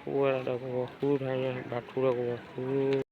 ဃူဝဲဒီးကဝီၤဃူ, ဘၣ်ထူဒီးကဝီၤဃူ.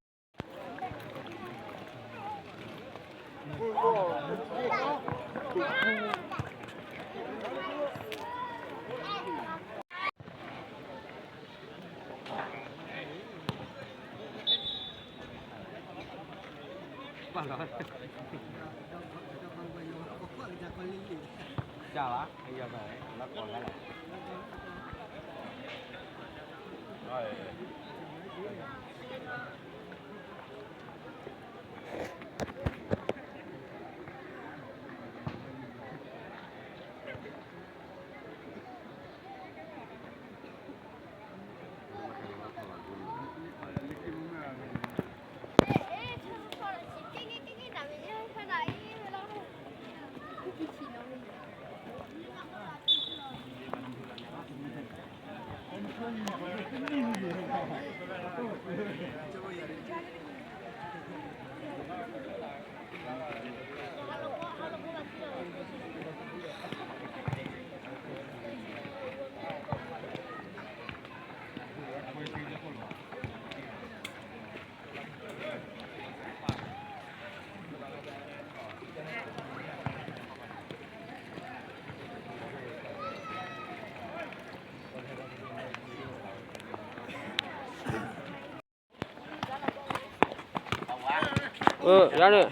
ယၤန့ၣ်,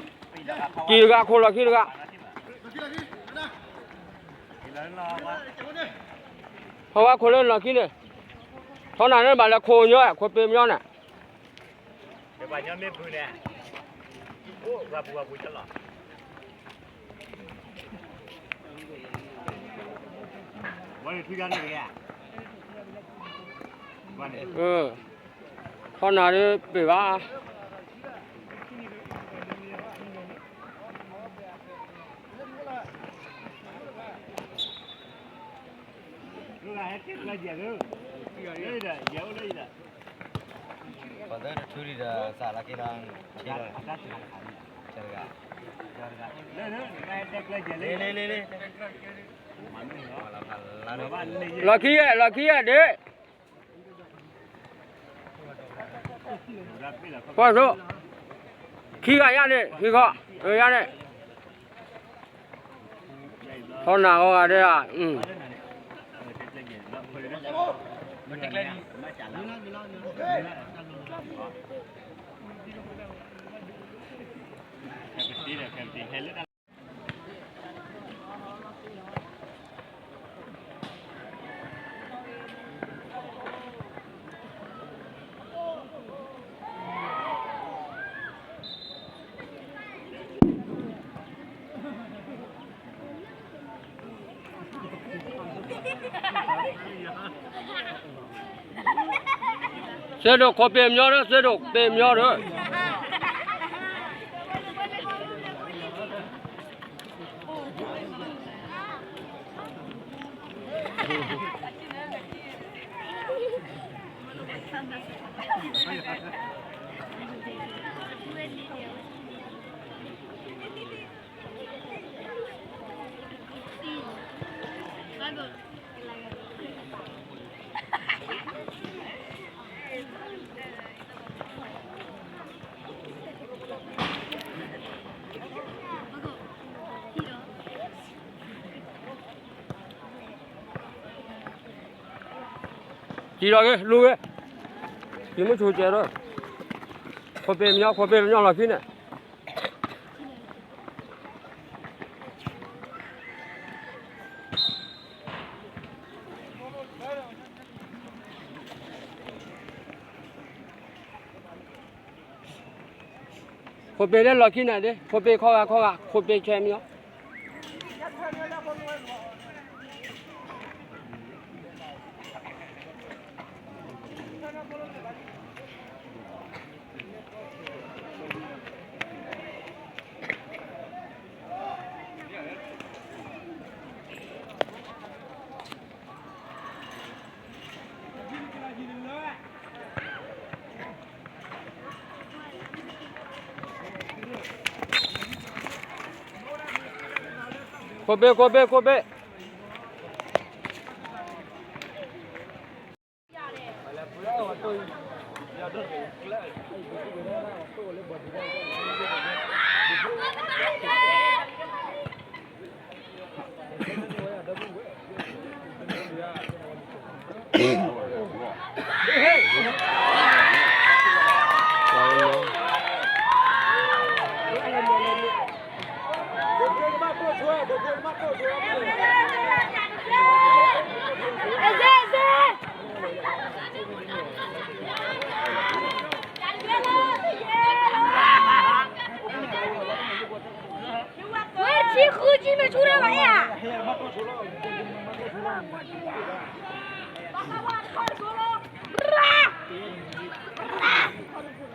ကံၢ်တဂၤ ခိၣ်လီၢ်ခံတဂၤ, ဖီဝါခိၣ်လၢလီၢ်ခံန့ၣ်, ထီနၢ်န့ၣ်ဘၣ်လၢခိၣ်ညီ, ခိၣ်ပ့ၤမညီန့ၣ် ထီနၢ်ဒ်ပ့ၤဘၣ်. လီၢ်ခံယဲၢ်, လီၢ်ခံယဲၢ်ဒ့ၣ်. ဖီသိ, ခံဂၤယါန့ၣ်, ဟံၣ်ခီ, ယါန့ၣ်, ထီနၢ်အီဂၤဒ့ၣ်ဧါ. သ့ဒိၣ်ခိၣ်ပ့ၤမညီဒီး, သ့ဒိၣ်ပ့ၤမညီဒီး. စံၣ်လီၤက့ၤ လူၤက့ၤ, ယမ့ၢ်ဆူၣ်စဲးဒီး, ခိၣ်ပ့ၤမညီ ခိၣ်ပ့ၤမညီလီၢ်ခံန့ၣ်. ခိၣ်ပ့ၤလၢလီၢ်ခံန့ၣ်ဒ့ၣ်, ခိၣ်ပ့ၤခီဂၤခီဂၤ, ခိၣ်ပ့ၤဆဲးမညီ. ခိၣ်ဘ့ၣ် ခိၣ်ဘ့ၣ် ခိၣ်ဘ့ၣ်. ဝဲဆံဃုဆံမ့ၢ်ဆူၣ်ထီၣ်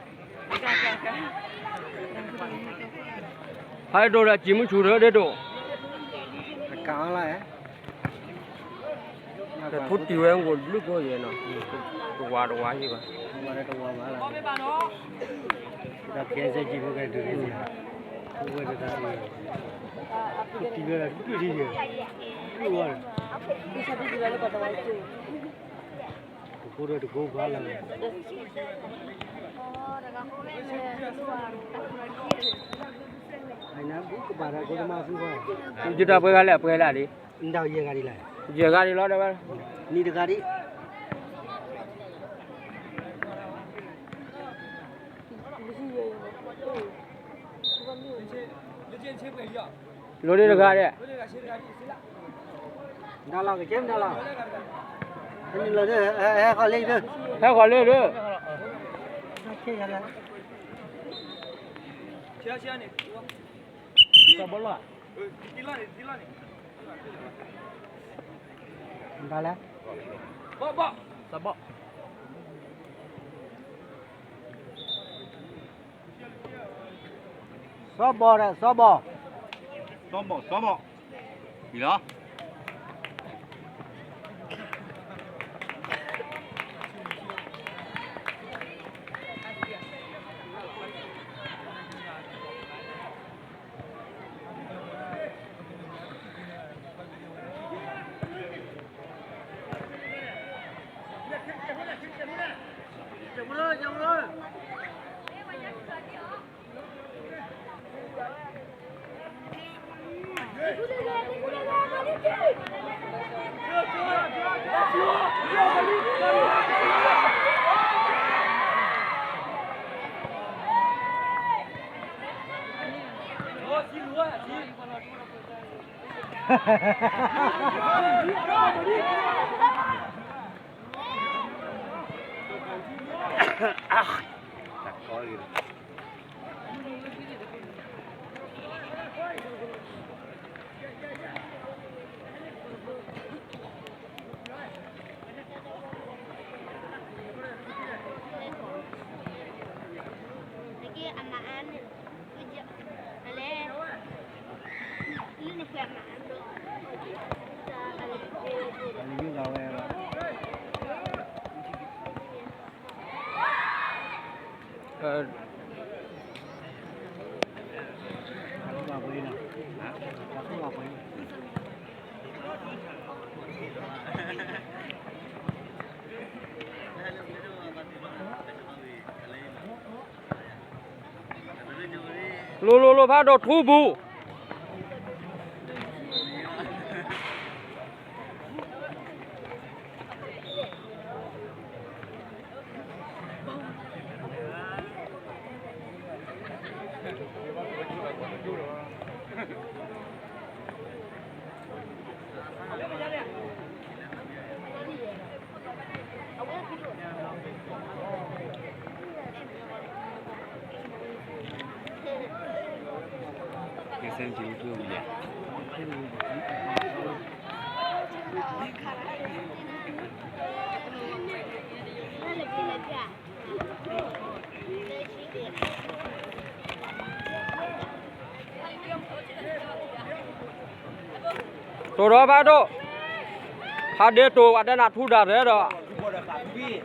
ဘၣ်ဧါ. ဟဲဒိၣ်ဒီးစံးမုၢ်ဆူၣ်ထီၣ်ဒဲးဒိၣ်, တကးလၢ တထူတံၢ်ဝဲ အိၣ်ဘျုးကိယဲနီၤ, တဝၤတဝၤယံၤဘၣ်, တဝၤဘၣ်လၢ တၢ်ကဲစဲကံဖိကဲဒုးကဲစဲ, ဝဲတတၢ်အံၤ, ထူတံၢ်ဝဲဒၣ်တဘျုးထံၣ်ယဲ, ဘျုးဝဲ, တကိးဒီးတကိးဘၣ်လၢ နဘူးကဘၣ်တၢ်ကိးတမါစုဘၣ်, ယတၢ်ပှဲၤဂၤလဲၣ် ပှဲၤလၢလံ, နတၢ်ယဲၢ်ဂၤဒ်လဲၣ်, ယဲၢ်ဂၤဒ်လီၤတဲဝဲ, နံၤတဂၤဒ် လိၣ်ဒံးတဂၤဒဲး, ဒၣ်လီၤကကဲမတၤလီၤ, ဟဲဃီၤလၢ, ဟဲဃီၤလၢဒၢး, ဒၣ်လဲၣ်, စီၤဘီၣ်ဒီး စီၤဘီၣ်, စီၤဘီၣ် စီၤဘီၣ်, အံၤလီၤ. လိၤလိၤလိၤ ဖးဒိၣ်ထူပူၤ တိၢ်ဒီးဖးဒိၣ်, ဖးဒ့တိၢ် အတဲနၤထူဒၣ်ရဲဒီး